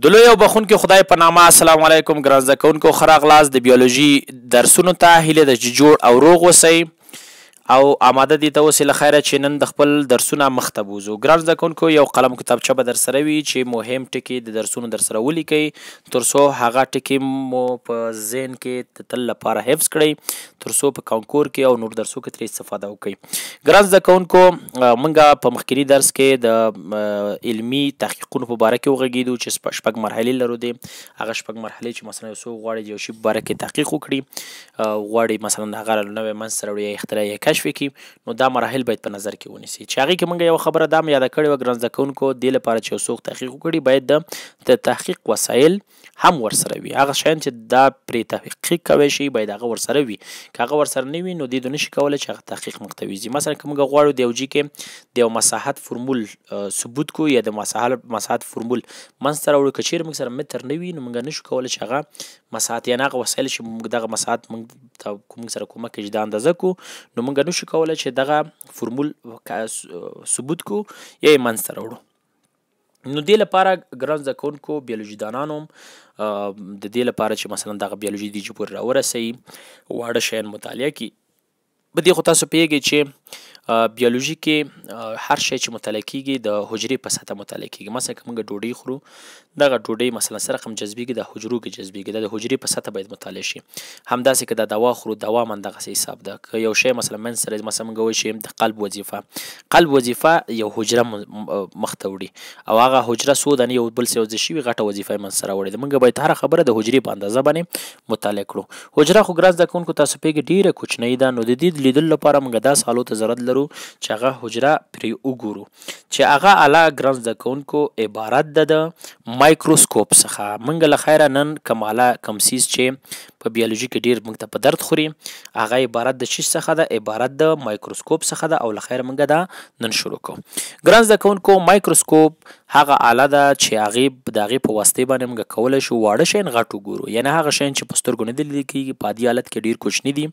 د لوی او بخښونکي خدای په نامه السلام علیکم ګران زده کوونکو، ښه راغلاست د بیولوژي درسونو ته. هیله ده چې جوړ او روغ اوسئ او آماده دي ته اوسئ له خیره چې نن د خپل درسونه مخته بوځو. ګران زده کوونکو، یو قلم کتابچه به درسره وي چې مهم ټکي د درسونو درسره ولیکئ، تر څو هغه ټکي مو په ذهن کې د تل لپاره حفظ کړئ، تر څو په کانکور کې او نور درسو کې ترې استفاده وکړئ. ګران زده کوونکو، موږ په مخکیني درس کې د علمي تحقیقونو په باره کې وغږېدو چې شپږ مرحلې لرو دي. هغه شپږ مرحلې چې مثلا یو څوک غواړي یو شي په باره کې تحقیق وکړي، غواړي مثلا هغه نوی منځته راوړي یا اختراع یا کشف کړي، نو دا مراحل باید په نظر کې ونیسي. چې هغې کې موږ یوه خبره دا هم یاده کړې وه ګران زده کوونکو، دې لپاره چې یو څوک تحقیق وکړي باید د تحقیق وسایل هم ورسره وي. هغه شیان چې دا پرې تحقیق کوی شي باید هغه ورسره وي. که هغه ورسره نه وي نو دې نشي کولی چې هغه تحقیق مخته ویځي. مثلا که موږ غواړو د یو جي کې د یو مساحت فرمول ثبوت کړو یا د مساحت فرمول منځته راوړو، که چیرې موږ سره متر نه وي نو موږ نشو کولی چې هغه مساحت، یعنې هغه وسایل چې موږ دغه مساحت موږ ته موږ سره کومک کوي چې دا اندازه کړو، نو موږ نشو کولی چې دغه فرمول ثبوت کړو یا یې منځته راوړو. نو دې لپاره ګران زده کوونکو، بیولوژي دانانو د دې لپاره چې مثلا دغه بیولوژي دې چې پورې راورسوي، واړه شیان مطالعه کړي. په دې خو تاسو پوهېږئ چې بیولوژي کې هر شی چې مطالعه کېږي د حجرې په سطح مطالعه کېږي. مثلا که موږ ډوډۍ خورو، دغه ډوډۍ مثلا څه رقم جذبېږي؟ د حجرو کې جذبېږي، دا د حجرې په سطح باید مطالعه شي. همداسې که دا دوا خورو، دوا هم همدغسې حساب ده. که یو شی مثلا منځته راځي، مثلا موږ وایو چې د قلب وظیفه، قلب وظیفه یو حجره مخته وړي او هغه حجره څو دانې یو بل سره یوځای شوي غټه وظیفه یې منځته راوړې ده. موږ باید هره خبره د حجرې په اندازه باندې مطالعه کړو. حجره خو ګران زده کوونکو تاسو پوهېږئ ډېره کوچنۍ ده، نو د دې لیدلو لپاره موږ داسې آلو ته ضرورت لرو چې هغه حجره پرې وګورو، چې هغه آله ګران زده کوونکو عبارت ده د مایکروسکوپ څخه. موږ له خیره نن کوم آله کوم څیز چې په بیولوژي کې ډېر موږ ته په درد خوري، هغه عبارت د څه څخه ده؟ عبارت د مایکروسکوپ څخه ده. او له خیره موږ دا نن شروع کوو. ګران زده کوونکو، مایکروسکوپ هغه آله ده چې هغې د هغې په واسطې باندې موږ کولی شو واړه شیان غټ وګورو، یعنې هغه شیان چې په سترګو نه لیدل کېږي، په عادي حالت کې ډېر کوچني دي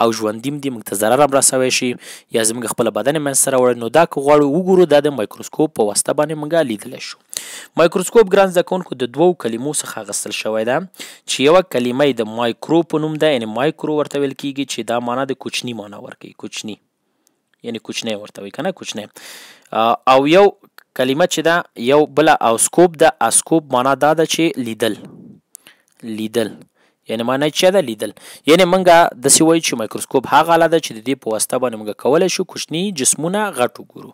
او ژوندي هم دي، موږ ته ضرر هم رسوی شي یا زموږ خپله بدن یې منځته راوړی، نو دا که غواړو وګورو دا د مایکروسکوپ په واسطه باندې موږ لیدلی شو. مایکروسکوپ ګران زده کوونکو د دوو کلمو څخه اخیستل شوی ده، چې یوه کلمه یې د مایکرو په نوم ده، یعنې مایکرو ورته ویل کېږي، چې دا معنا د کوچني معنا ورکوي، کوچني یعنې کوچنی ورته وایي که نه، کوچنی. او یو کلمه چې ده یو بله اسکوپ ده، اسکوپ معنا دا ده چې لیدل، لیدل یعنې معنا یې څه ده؟ لیدل. یعنې موږ داسې وایو چې مایکروسکوپ هغه آله ده چې د دې په واسطه باندې موږ کولی شو کوچني جسمونه غټ وګورو.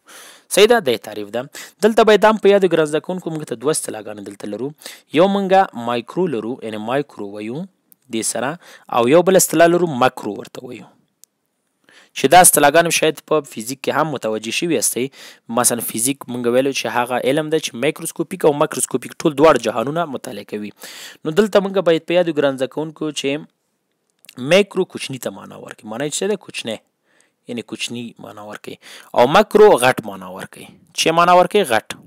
صحیح ده، دا یې تعریف ده. دلته باید دا هم په یاد ګران زده کوونکو، موږ ته دوه اصطلاحګانې دلته لرو. یو موږ مایکرو لرو، یعنې مایکرو وایو دې سره، او یو بل اصطلاح لرو مکرو ورته وایو، چې دا اصطلاحګانې شاید په فزیک کې هم متوجه شوي یاستئ. مثلا فزیک موږ ویلو چې هغه علم دی چې مایکروسکوپیک او ماکروسکوپیک ټول دواړه جهانونه مطالعه کوي. نو دلته موږ باید په یادو ګران زده کوونکو چې مایکرو کوچني ته معنا ورکوي، معنا یې څه ده؟ کوچنی، یعنې کوچني معنا ورکوي، او مکرو غټ معنا ورکوي. چې معنا ورکوي؟ غټ،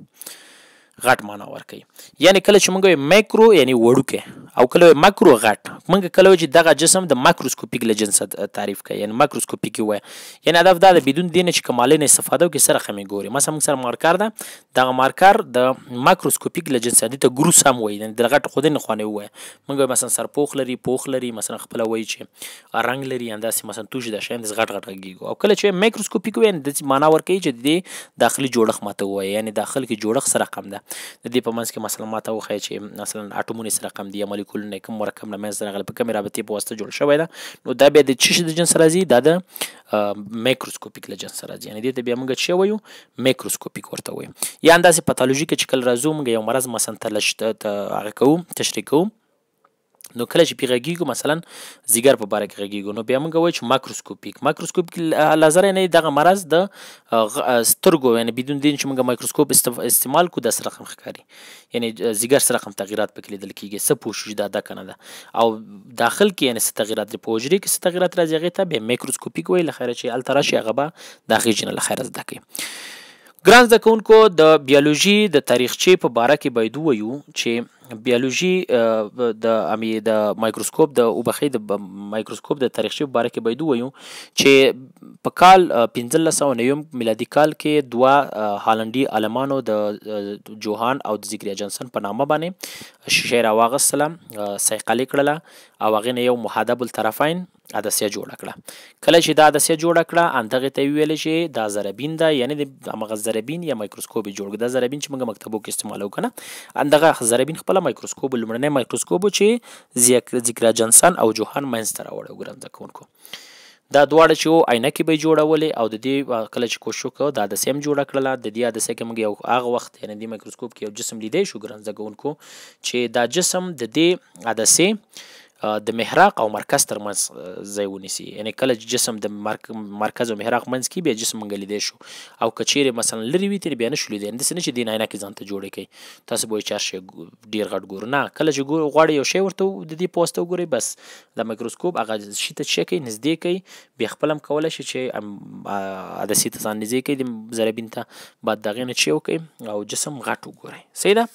غټ معنا ورکوي. یعنې کله چې موږ وایو مایکرو یعنې وړوکی، او کله وایو مکرو غټ، موږ کله وایو چې دغه جسم د ماکروسکوپیک له جنسه تعریف کوي، یعنې ماکروسکوپیک یې وایي. یعنې هدف دا ده بدون دې نه چې کوم آلې نه استفاده وکړي څه رقم یې ګوري. مثلا موږ سره مارکر ده، دغه مارکر د ماکروسکوپیک له جنسه دې ته ګروس هم وایي، یعنې د غټ ښودنې خوا نه ووایي. موږ وایو مثلا سرپوښ لري، پوښ لري، مثلا خپله وایي چې رنګ لري، همداسې مثلا توش دا شیان داسې غټ غټ غږېږو. او کله چې مایکروسکوپیک وایي یعنې داسې معنا ورکوي چې د دې داخلي جوړښت ماته ووایي، یعنې داخل کې جوړښت څه رقم ده. د دې په منځ کې مثلا ماته وښایي چې مثلا اټومونه څه رقم دي یا مالیکولونه کوم مرکب له منځته راغلی، په کومې رابطې په واسطه جوړ شوی ده. نو دا بیا د څه شي د جنس راځي؟ دا د مایکروسکوپیک له جنس راځي، یعنې دې ته بیا موږ څه وایو؟ مایکروسکوپیک ورته وایو. یا همداسې پاتالوژي کې چې کله راځو موږ یو مرض مثلا هغه کوو، تشریح کوو، نو کله چې پرې غږېږو مثلا ځیګر په باره کې غږېږو، نو بیا موږ وایو چې ماکروسکوپیک، ماکروسکوپیک نظر یعنې دغه مرض د سترګو، یعنې بدون دې چې موږ مایکروسکوپ استعمال کړو داسې رقم ښکاري، یعنې ځیګر څه رقم تغیرات پکې لیدل کېږي، څه پوه شو چې دا ده که نه ده، او داخل کې یعنې څه تغیرات دي، په حجرې کې څه تغیرات راځي، هغې ته بیا مایکروسکوپیک وایي. له خیره چې هلته راشي هغه به د هغې جنه له خیره زده کوي. ګران زده کوونکو، د بیولوژي د تاریخچې په باره کې باید ووایو چې بیولوژي د امی د مایکروسکوپ د وبخښئ د مایکروسکوپ د تاریخچې په باره کې باید ووایو چې په کال 1590 میلادي کال کې دوه هالنډي عالمانو د جوهان او د زیګریا جانسن په نامه باندې شیشه راواغستله، صیقلي کړله او هغې نه یو محدب الطرفین عدسیه جوړه کړه. کله چې دا عدسیه جوړه کړه، همدغې ته یې وویل چې دا ذربین ده، یعنې د همغه ذربین یا مایکروسکوپ یې جوړ کړ. دا ذربین چې موږ مکتبو کې استعمالوو که نه، همدغه ذربین خپله مایکروسکوپ، لومړنی مایکروسکوپ و چې زیګرا جانسن او جوهان منځته راوړی و. ګران زده کوونکو، دا دواړه چې وو عینکې به یې جوړولې او د دې کله چې کوشش وکړ دا عدسیه هم جوړه کړله. د دې عدسیه کې موږ یو هغه وخت یعنې دې مایکروسکوپ کې یو جسم لیدی شو ګران زده کوونکو چې دا جسم د دې عدسې د محراق او مرکز ترمنځ ځای ونیسي، یعنې کله چې جسم د مرکز او محراق منځ کې بیا جسم موږ لیدی شو، او که چیرې مثلا لرې وي ترې بیا نشو لیدی. داسې نه چې دې عینکې ځان ته جوړې کړئ تاسو به وایئ چې هر شی ډېر غټ ګورو، نه، کله چې غواړئ یو شی ورته د دې په واسطه وګورئ، بس د مایکروسکوپ هغه شي ته چې کوي نږدې کوي، بیا خپل هم کولی شي چې عدسې ته ځان نږدې کوي د ذربین ته، بعد د هغې نه چې وکړئ او جسم غټ وګورئ. صحیح ده.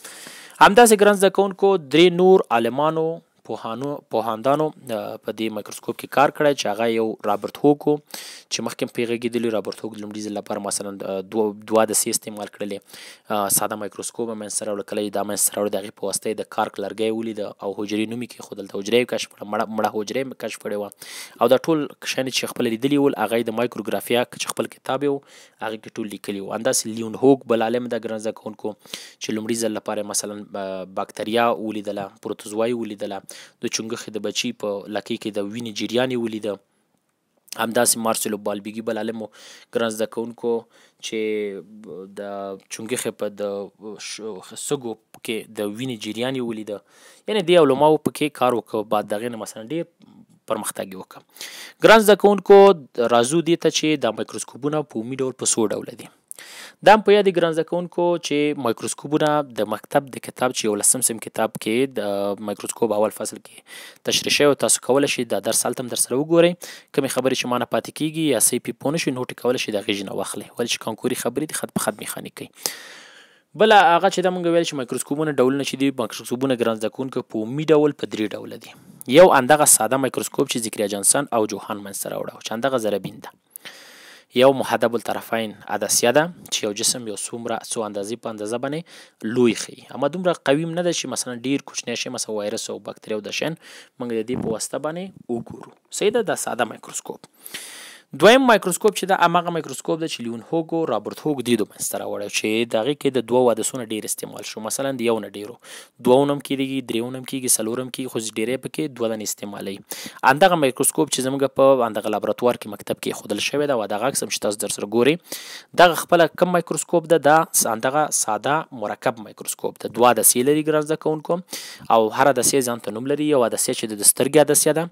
همداسې ګران زده کوونکو درې نور عالمانو پوهاندانو په دې مایکروسکوپ کې کار کړی چې هغه یو رابرت هوک و چې مخکې هم پرې غږېدلي. رابرت هوک د لومړي ځل لپاره مثلا دوه عدسې استعمال کړلې، ساده مایکروسکوپ یې منځته راوړ. کله یې دا منځته راوړ د هغې په واسطه یې د کارک لرګی ولیده او حجرې نوم یې کېښود، دلته حجرې یې کشف کړه، مړه حجرې یې کشف کړې وه. او دا ټول شیان چې خپله لیدلي ول هغه یې د مایکروګرافیا چې خپل کتاب یې و هغې کې ټول لیکلي وو. همداسې لیون هوک بل عالم ده ګران زده کوونکو چې لومړي ځل لپاره یې مثلا باکتریا ولیدله، پروتوزوا یې ولیدله، د چونګښې د بچي په لکۍ کې د وینې جریان یې ولیده. همداسې مارسلو بالبیګي بل عالم و ګران زده کوونکو چې د چونګښې په د سږو کې د وینې جریان یې ولیده. یعنې دې علماو پکې کار وکړ، بعد د هغې نه مثلا ډېر پرمختګ یې وکړ. ګران زده کوونکو، راځو دې ته چې دا مایکروسکوپونه په عمومي ډول په څو ډوله دي. دا هم په یاد ګران زده کوونکو چې مایکروسکوپونه د مکتب د کتاب چې یولسم سم کتاب کې د مایکروسکوپ اول فصل کې تشریح شوی، تاسو کولی شئ دا درس هلته هم درسره وګورئ. کومې خبرې چې ما نه پاتې کېږي یا صحیح پرې پوه نه شئ نوټ یې کولی شئ د هغې ژنه واخلئ، ولې چې کانکوري خبرې دي خط په خط میخانیک کوي. بله هغه چې دا مونږ ویل چې مایکروسکوپونه ډولونه چې دي، مایکروسکوپونه ګران زده کوونکو په عمومي ډول په درې ډوله دي. یو همدغه ساده مایکروسکوپ چې زکریا جانسن او جوهان منځته راوړی چې همدغه ذربین ده. یو محدب الطرفین عدسیه ده چې یو جسم یو څومره څو اندازې په اندازه باندې لوی ښیي، اما دومره قوي هم نه ده چې مثلا ډېر کوچنی شی مثلا وایرس او باکتریا او دا شیان موږ د دې په واسطه باندې وګورو. صحیح ده، دا ساده مایکروسکوپ. دویم مایکروسکوپ چې دا هماغه مایکروسکوپ ده چې لیون هوګ او رابرت هوګ دې دوه منځته راوړی چې د هغې کې د دوو عدسو نه ډېر استعمال شو، مثلا د یو نه ډېرو، دوو نه هم کېږي، درېیو نه هم کېږي، څلور هم کېږي، خو ډېری پکې دوه دانې استعمالوي. همدغه مایکروسکوپ چې زموږ په همدغه لابراتوار کې مکتب کې ایښودل شوی ده او دغه عکس هم چې تاسو در سره ګورئ، دغه خپله کوم مایکروسکوپ ده، دا همدغه ساده مرکب مایکروسکوپ ده. دوه عدسې لري ګران زده کوونکو او هر عدسې ځان ته نوم لري. یو عدسیه چې د سترګې عدسیه ده،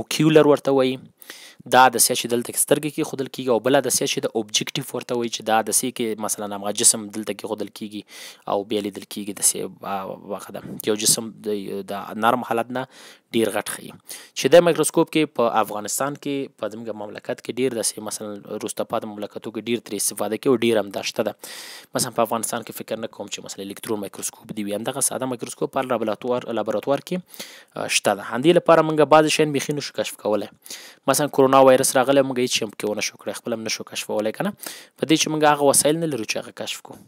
اوکیولر ورته وایي، دا عدسیه چې دلته کې سترګې کې ښودل کېږي، او بله عدسیه چې د اوبجکټیف ورته وایي چې دا عدسې کې مثلا همغه جسم دلته کې ښودل کېږي او بیا لیدل کېږي. داسې هغه ده یو جسم د نرم حالت نه ډېر غټ ښیي. چې د مایکروسکوپ کې په افغانستان کې په زموږ مملکت کې ډېر داسې مثلا وروسته پاتې مملکتو کې ډېر ترې استفاده کوي او ډېر هم دا شته ده. مثلا په افغانستان کې فکر نه کوم چې مثلا الکترون مایکروسکوپ دی وي، همدغه ساده مایکروسکوپ په لابراتوار کې شته ده. همدې لپاره موږ بعضې شیان بیخي نشو کشف کولی. مثلا کرونا وایرس راغلی، موږ هېڅ شی هم پکې ونه شو کړی، خپله هم نشو کشفولی که نه، په دې چې موږ هغه وسایل نه لرو چې هغه کشف کړو.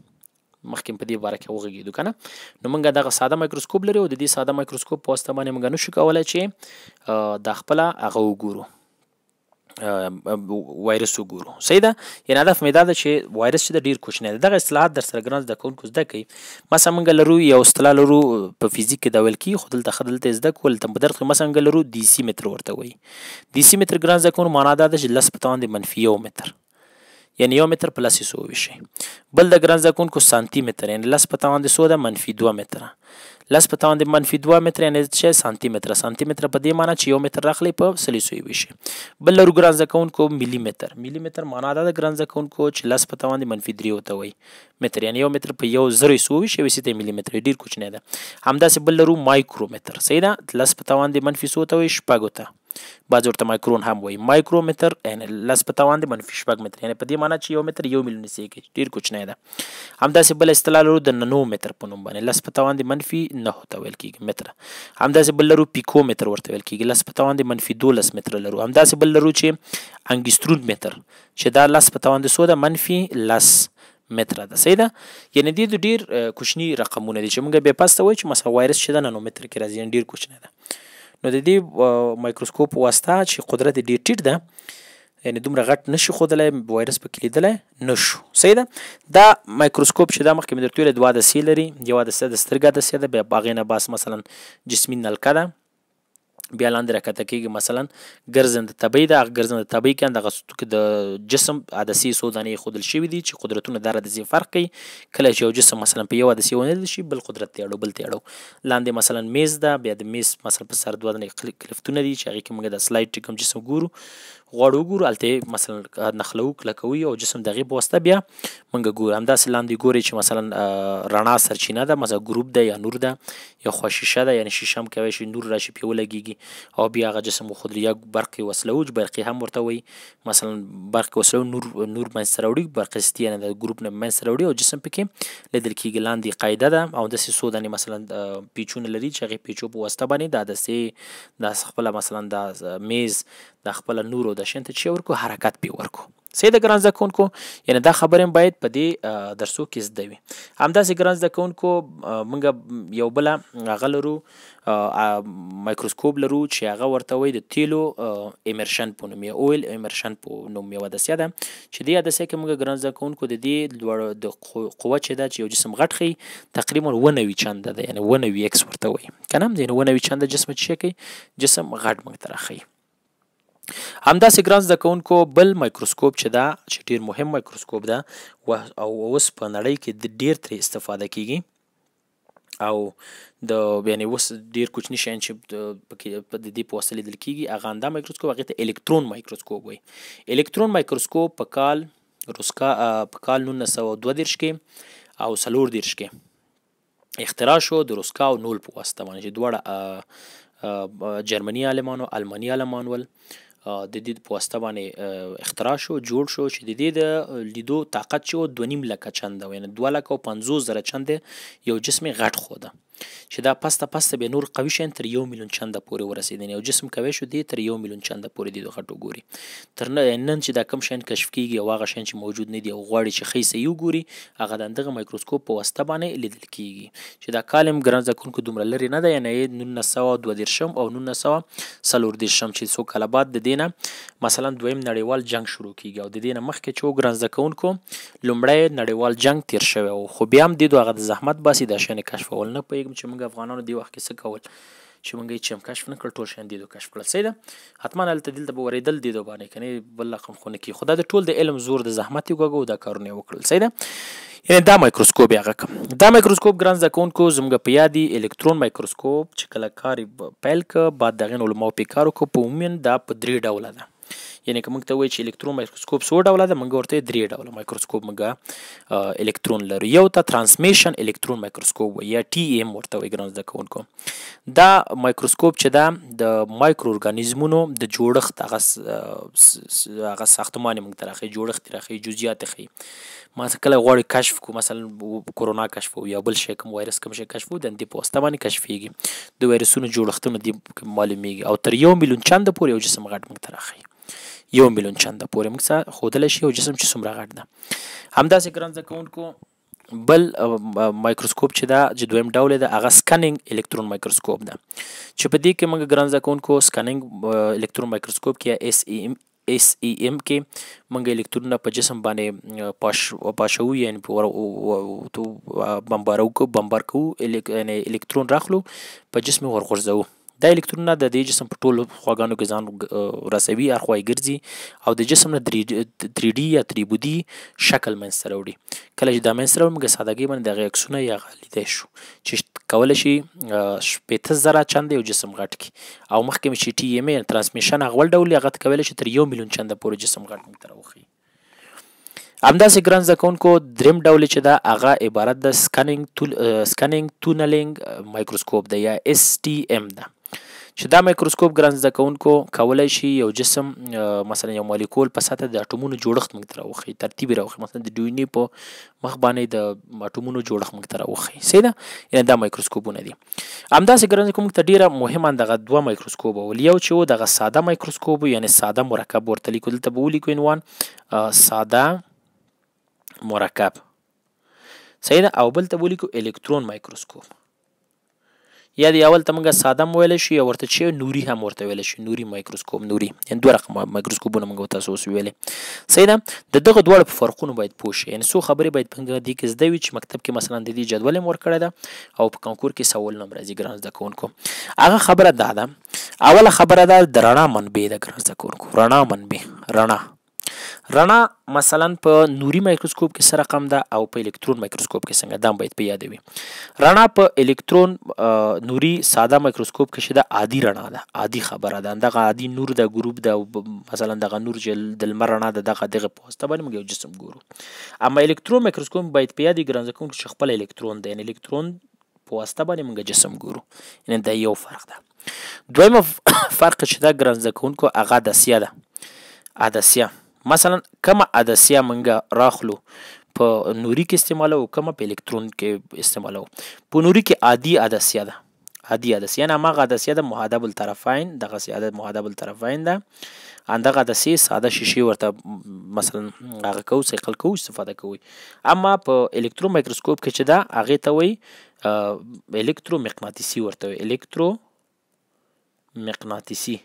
مخکې په دې باره کې وغږېدو که نه. نو موږ دغه ساده مایکروسکوپ لرو او د دې ساده مایکروسکوپ په واسطه باندې موږ نشو کولی چې دا خپله هغه وګورو، وایرس وګورو. صحیح ده. یعنې هدف مې دا ده چې وایرس چې ده ډېر کوچنی دی. دغه اصطلاحات در سره ګران زده کوونکو زده کوي. مثلا موږ لرو یو اصطلاح لرو په فزیک کې دا ویل کېږي، خو دلته ښه دلته یې زده کړو، دلته په درس کې مثلا موږ لرو دیسي متر ورته وایي. دیسي متر ګران زده کوونکو معنا دا ده چې 10 په توان د -1 متر، یعنې 1 متر په لس حصو وویشئ. بل د ګران زده کوونکو سانتي متر، یعنې 10 په توان د څو ده -2 متره، 10 په توان د -2 متر یعنې چې سانتي متره. سانتي متر په دې معنا چې 1 متر راخلئ په سل حصو یې ویشئ. بل لرو ګران زده کوونکو ملي متر. ملي متر معنا دا ده ګران زده کوونکو چې 10 په توان د -3 ورته وایي متر، یعنې 1 متر په 1000 حصو وویشئ، یو حصې ته ملي متر، ډېر کوچنی ده. همداسې بل لرو مایکرومتر. صحیح ده، 10 په توان د منفي څو ته وایي؟ شپږو ته. بعضې ورته مایکرون هم وایي. مایکرومتر یعنې 10 په توان د منفي 6 متر، یعنې په دې معنی چې 1 متر 1 میلیون حصې کوي، ډېر کوچنی ده. همداسې بله اصطلاح لرو د ننو متر په نوم باندې، 10 په توان د منفي 9 ته ویل کېږي متر. همداسې بل لرو پیکو متر ورته ویل کېږي، 10 په توان د منفي 12 متر لرو. همداسې بل لرو چې انګسترون متر، چې دا 10 په توان د څو ده؟ منفي 10 متره ده. صحیح ده؟ یعنې دې د ډېر کوچني رقمونه دي چې موږ بیا پسته وایو چې مثلا وایرس چې ده نانومتر کې راځي، یعنې ډېر کوچنی ده. نو د دې مایکروسکوپ په واسطه چې قدرت یې ډېر ټیټ ده، یعنې دومره غټ نشي ښودلی، وایرس پکې لیدلی نشو. صحیح ده؟ دا مایکروسکوپ چې دا مخکې مې درته ویلی دوه عدسې لري، یوه عدسه د سترګې عدسه ده، بیا په هغې نه باس مثلا جسمي نلکه ده، بیا لاندې راکښته کېږي مثلا ګرځنده تبۍ ده، هغه ګرځنده تبۍ کې دغه د جسم عدسې څو دانې ښودل شوي دي چې قدرتونه د هر عدسې فرق کوي. کله چې یو جسم مثلا په یو عدسې ونه لیدل شي، بل قدرت ته اړو، بل ته اړو. لاندې مثلا میز ده، بیا د میز مثلا په سر دوه دانې کلفتونه دي چې هغې کې موږ د سلایډ چې کوم جسم ګورو غواړو وګورو، هلته یې مثلا نښلوو، کلکوو او جسم د هغې په واسطه بیا موږ ګورو. همداسې لاندې ګورئ چې مثلا رڼا سرچینه ده، مثلا ګروپ ده یا نور ده یا خوا شیشه ده، یعنې شیشه هم کوی شي نور راشي پرې ولګېږي او بیا هغه جسم وښودل، یا برق یې وصلوو چې برقي هم ورته وایي، مثلا برق یې وصلوو نور منځته راوړي، برقي ستي یعنې د ګروپ نه منځته راوړي او جسم پکې لیدل کېږي. لاندې قاعده ده او داسې څو دانې مثلا پیچونه لري چې هغې پیچو په واسطه باندې دا عدسې دا خپله مثلا دا میز دا خپله نور او دا شیان ته چې ورکو حرکت پې ورکو. صحیح ده ګران زده کوونکو؟ یعنې دا خبرې هم باید په دې درسو کې زده وي. همداسې ګران زده کوونکو موږ یو بله هغه لرو، مایکروسکوپ لرو چې هغه ورته وایي د تیلو ایمرشن په نوم یا اویل ایمرشن په نوم یوه عدسیه ده چې دې عدسیه کې موږ ګران زده کوونکو د دې لوړ د قوه چې ده چې یو جسم غټ ښیي تقریبا 97 چنده ده، یعنې 97 ایکس ورته وایي که نه، یعنې 97 چنده جسم چې کوي جسم غټ موږ ته راښیي. همداسې ګران زده کوونکو بل مایکروسکوپ چې ده چې ډېر مهم مایکروسکوپ ده او اوس په نړۍ کې ډېر ترې استفاده کیږي او د یعنې اوس ډېر کوچني شیان چې پکې د دې په واسطه لیدل کیږي هغه همدا مایکروسکوپ، هغې ته الکترون مایکروسکوپ وایي. الکترون مایکروسکوپ په کال روسکا په کال 1932 کې او 34 کې اختراع شو د روسکا او نول په واسطه باندې چې دواړه جرمني عالمانو الماني عالمان ول، د دې په واسطه باندې اختراع شو، جوړ شو چې د دې د لیدو طاقت چې و 2.5 لکه چنده و، یعنې 2,50,000 چنده یو جسم یې غټ ښوده چې دا پسته پسته بیا نور قوي شیان تر 1 میلیون چنده پورې ورسېدل، یو جسم کوی شو دې تر 1 میلیون چنده پورې دې غټ وګوري. تر نن چې دا کوم شیان کشف کیږي او هغه شیان چې موجود نه دي او غواړي چې ښه صحیح وګوري هغه د همدغه مایکروسکوپ په واسطه باندې لیدل کیږي چې دا کال هم ګران زده کوونکو دومره لرې نه ده، یعنې 1932 او 1934 چې څو کاله بعد د دې نه مثلا دویم نړیوال جنګ شروع کیږي او د دې نه مخکې چې و ګران زده کوونکو لومړی نړیوال جنګ تیر شوی و، خو بیا هم دې هغه د زحمت باسي دا شیان یې کشفول. نه پوهېږم چې موږ افغانانو دې وخت کې څه کول چې موږ هېڅ هم کشف نه کړل، ټول شیان دې دوی کشف کړل. صحیح ده؟ حتما هلته دلته به ورېدل دې دوی باندې که نه بل رقم خو نه کېږي، خو دا د ټول د علم زور د زحمت یې وکاږه او دا کارونه یې وکړل. صحیح ده؟ یعنې دا مایکروسکوپ یې هغه کړ. دا مایکروسکوپ ګران زده کوونکو زموږ په یاد دي الکترون مایکروسکوپ چې کله کار یې پیل کړ بعد د هغې نه علماو پرې کار وکړ. په عموماً دا په درې ډوله ده، یعنې که موږ ته وایي چې الکترون مایکروسکوپ څو ډوله ده، موږ ورته درې ډوله مایکروسکوپ موږ الکترون لرو. یو ته ترانسمیشن الکترون مایکروسکوپ وایي یا ټي ایم ورته وایي ګران زده کوونکو. دا مایکروسکوپ چې ده د مایکرو ارګانیزمونو د جوړښت هغه ساختمان یې موږ ته راښیي، جوړښت یې راښیي، جزئیات یې ښیي. مثلا کله غواړي کشف کړو، مثلا کرونا کشف یا بل شی کوم وایرس کوم شی کشف کړو، د همدې په واسطه باندې کشفېږي، د وایرسونو جوړښتونه دې معلومیږي او تر 1 میلیون چنده پورې یو جسم غټ موږ ته راښیي. 1 میلیون چنده پورې موږ څه ښودلی شي یو جسم چې څومره غټ ده. همداسې ګران زده کوونکو بل مایکروسکوپ چې ده چې دویم ډول ده هغه سکنینګ الکترون مایکروسکوپ ده چې په دې کې موږ ګران زده کوونکو سکنینګ الکترون مایکروسکوپ کې یا اس ای ام کې موږ الکترونونه په جسم باندې پاشوو، یعنې بمبار کوو، یعنې الکترون راخلو په جسم یې ورغورځوو. دا الکترونونه د دې جسم په ټولو خواګانو کې ځان رسوي، هر خوا یې ګرځي او د جسم نه درې ډي یا درې بعدي شکل منځته راوړي. کله چې دا منځته راوړي موږ سادهګۍ باندې د هغې عکسونه یا هغه لیدی شو چې کولی شي 60,000 چنده یو جسم غټ کړي. او مخکې مې چې ټي ایم ای ترانسمیشن هغه بل ډول هغه ته کولی شي تر 1 میلیون چنده پورې جسم غټ موږ ته راوښیي. همداسې ګران زده کوونکو دریم ډول چې ده هغه عبارت ده سکنینګ تونلینګ مایکروسکوپ ده یا اس ټي ام ده چې دا مایکروسکوپ ګران زده کوونکو کولای شي یو جسم، مثلا یو مالیکول په سطح د اټومونو جوړښت موږ ته راوښیي، ترتیب یې راوښیي. مثلا د ډي این په مخ باندې د اټومونو جوړښت موږ ته راوښیي، صحیح ده؟ یعنې دا مایکروسکوپونه دي. همداسې ګران زده کوونکو موږ ته ډېره مهمه دغه دوه مایکروسکوپ ول، یو چې و دغه ساده مایکروسکوپ، یعنې ساده مرکب ورته لیکو، دلته به ولیکو عنوان ساده مرکب، صحیح ده؟ او بل ته ولیکو الکترون مایکروسکوپ. یا د اول ته موږ ساده هم ویلی شو، یا ورته چې نوري هم ورته ویلی شو، نوري مایکروسکوپ، نوري، یعنې دوه رقمه مایکروسکوپونه موږ تاسو اوس ویلې، صحیح ده؟ د دغه دواړو په فرقونو باید پوه شئ، یعنې څو خبرې باید موږ دې کې زده وي چې مکتب کې مثلا د دې جدول هم ورکړی ده او په کنکور کې سوالونه هم راځي ګران زده کوونکو. هغه خبره دا ده، اوله خبره دا د رڼا منبع ده ګران زده کوونکو، رڼا منبع، رڼا مثلا په نوري مایکروسکوپ کې څه رقم ده او په الکترون مایکروسکوپ کې څنګه، دا باید په یاد وي. رڼا په الکترون نوري ساده مایکروسکوپ کې چې ده عادي رڼا ده، عادي خبره ده، دغه عادي نور ده، ګروپ ده، مثلا دغه نور چې د لمر رڼا ده، دغه په واسطه باندې موږ یو جسم ګورو. اما الکترون مایکروسکوپ باید په یاد وي ګران زده کوونکو چې خپل الکترون ده، یعنې الکترون په واسطه باندې موږ جسم ګورو، یعنې دا یو فرق ده. دویمه فرق چې ده ګران زده کوونکو هغه عدسیه ده. عدسیه مثلا کومه عدسیه مونږ راخلو په نوري کې استعمالوو، کومه په الکترون کې استعمالوو. په نوري کې عادي عدسیه ده، عادي عدسیه، یعنې هماغه عدسیه ده محدب الطرفین، دغسې عدد محدب الطرفین ده، همدغه عدسیې ساده شیشې ورته مثلا هغه کوو، صیقل کوو، استفاده کوي. اما په الکترو مایکروسکوپ کې چې ده هغې ته وایي الکترو مقناطیسي ورته وایي، الکترو مقناطیسي،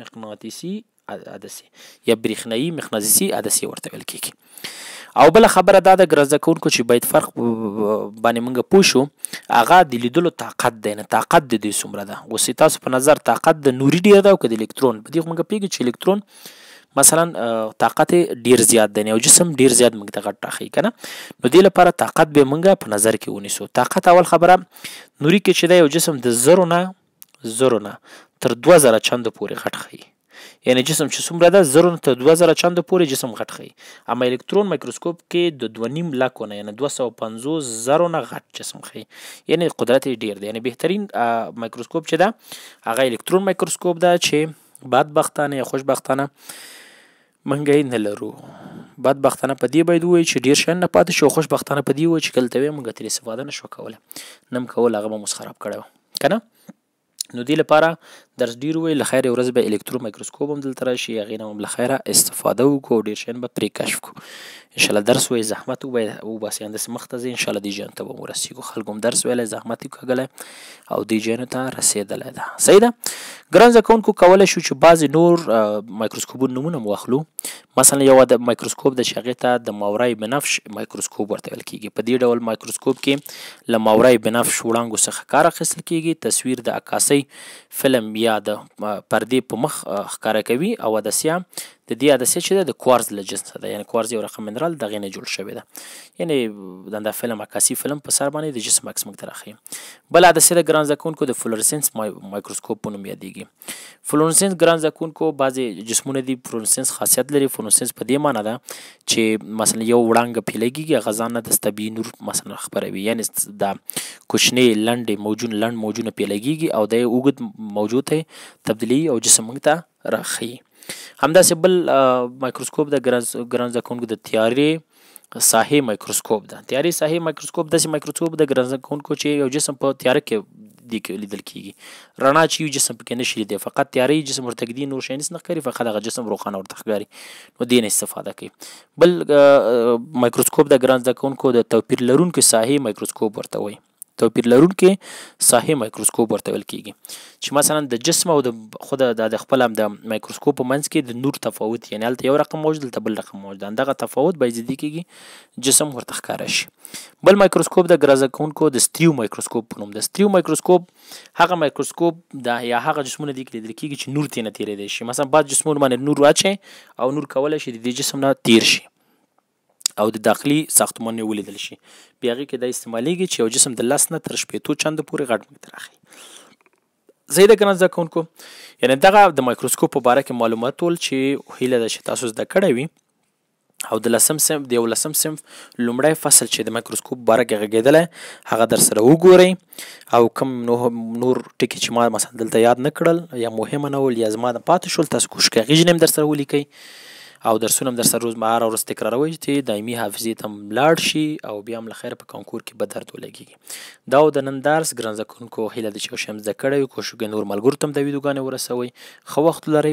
مقناطیسي عدسې یا برېښنايي مقناطیسي عدسې ورته ویل کېږي. او بله خبره دا ده ګران زده کوونکو چې باید فرق باندې موږ پوه شو، هغه د لیدلو طاقت دی، نه طاقت د دوی څومره ده. اوس تاسو په نظر طاقت د نوري ډېر ده او که د الکترون؟ په دې خو موږ پوهېږو چې الکترون مثلا طاقت یې ډېر زیات دی، یو جسم ډېر زیات موږ ته غټ راښیي که نه، نو دې لپاره طاقت به موږ په نظر کې ونیسو. طاقت اول خبره نوري کې چې دی یو جسم د زرو نه تر 2000 چندو پورې غټ ښیي، یعنې جسم چې څومره ده 1000 نه تر 2000 چندو پورې جسم غټ ښیي. اما الکترون مایکروسکوپ کې د 2.5 لکو نه، یعنې 250 زرو نه غټ جسم ښیي، یعنې قدرت یې ډېر دی. یعنې بهترین مایکروسکوپ چې ده هغه الکترون مایکروسکوپ ده چې بدبختانه یا خوشبختانه موږ یې نه لرو. بدبختانه په دې باید ووایو چې ډېر شیان نه پاتې شو، خوشبختانه په دې ووایو چې کله ته وې موږ ترې استفاده نه شوه کولی، نه هم کول، هغه به مو خراب کړی و که نه. نو دې لپاره درس ډېر ووایي، له خیره ورځ به الکترو مایکروسکوپ هم دلته راشي، هغې نه هم له خیره استفاده وکړو او ډېر شیان به پرې کشف کړو انشاءالله. درس ووایي، زحمت وباسئ، همداسې مخته ځئ انشاءالله دې جهان ته به ورسېږو. خلکو هم درس ویلی، زحمت یې کښلی او دې جهانو ته رسېدلی ده، صحیح ده؟ ګران زده کوونکو کولی شو چې بعضې نور مایکروسکوپونو نومونه هم واخلو. مثلا یو د مایکروسکوپ ده چې هغې ته د ماورای بنفش مایکروسکوپ ورته ویل کېږي. په دې ډول مایکروسکوپ کې له ماورای بنفش وړانګو څخه کار اخیستل کېږي، تصویر د عکاسۍ فلم یا د پردې په مخ ښکاره کوي، او عدسیه د دې عدسیه چې ده د کوارز له جنس ده، یعنې کوارز یو رقم منرال دغې نه جوړ شوی ده، یعنې دا فلم عکاسي فلم په سر باندې د جسم عکس موږ ته راښیي. بله عدسیه د ګران زده کوونکو د فلورسنس مایکروسکوپ په نوم یادېږي. فلورسنس ګران زده کوونکو بعضې جسمونه دي فلورسنس خاصیت لري. فلورسنس په دې معنی ده چې مثلا یو وړانګه پرې لګېږي، هغه ځان نه د طبیعي نور مثلا خپروي، یعنې دا کوچنۍ لنډې موجونه، لنډ موجونه پرې لګېږي او د اوږد موجو ته تبدیلوي او جسم موږ ته راښیي. همداسې بل مایکروسکوپ د ګران زده کوونکو د تیارې ساحې مایکروسکوپ ده. تیارې ساحې مایکروسکوپ داسې مایکروسکوپ د ګران زده کوونکو چې یو جسم په تیاره کې دې کې لیدل کېږي، رڼا چې یو جسم پکې نشي لیدی، فقط تیارې جسم ورته ږدي، نور شی هېڅ نه ښکاري، فقط هغه جسم روښانه ورته ښکاري، نو دې نه استفاده کوي. بل مایکروسکوپ د ګران زده کوونکو د توپیر لرونکي ساحې مایکروسکوپ ورته وایي. توپیر لرونکي ساحې مایکروسکوپ ورته ویل کېږي چې مثلا د جسم او د خود د خپل هم د مایکروسکوپ په منځ کې د نور تفاوت، یعنې هلته یو رقم موج دلته بل رقم موج ده، همدغه تفاوت باید دې کېږي جسم ورته ښکاره شي. بل مایکروسکوپ د ګران زده کوونکو د ستریو مایکروسکوپ په نوم ده. ستریو مایکروسکوپ هغه مایکروسکوپ ده یا هغه جسمونه دي کې لیدل کېږي چې نور ترې نه تېرېدی شي. مثلا بعض جسمونو باندې نور واچوي او نور کولی شي د دې جسم نه تېر شي او د داخلي ساختمان یې ولیدل شي. بیا هغې کې دا استعمالیږي چې یو جسم د 10 نه تر 60 چندو پورې غټ موږ ته راښیي. صحیح ده ګران زده کوونکو؟ یعنې دغه د مایکروسکوپ په باره کې معلومات ول چې هیله ده چې تاسو زده کړی وي. او د لسم صنف د یولسم صنف لومړی فصل چې د مایکروسکوپ باره کې غږېدلی هغه در سره وګورئ او کوم نور ټکي چې ما مثلا دلته یاد نه کړل یا مهمه نه ول یا زما د پاتې شول، تاسو کوشش کوئ هغې ژنې هم در سره ولیکئ او درسونه هم در سره روز هره ورځ تکراروئ چې دایمي حافظې ته هم لاړ شي او بیا هم له خیره په کانکور کې به درد ولګېږي. دا و د نن درس ګران زده کوونکو، هیله ده چې یو شی هم زده کړی وي. کوشش وکړئ نور ملګرو ته هم دا ویډیوګانې ورسوئ. ښه وخت ولرئ.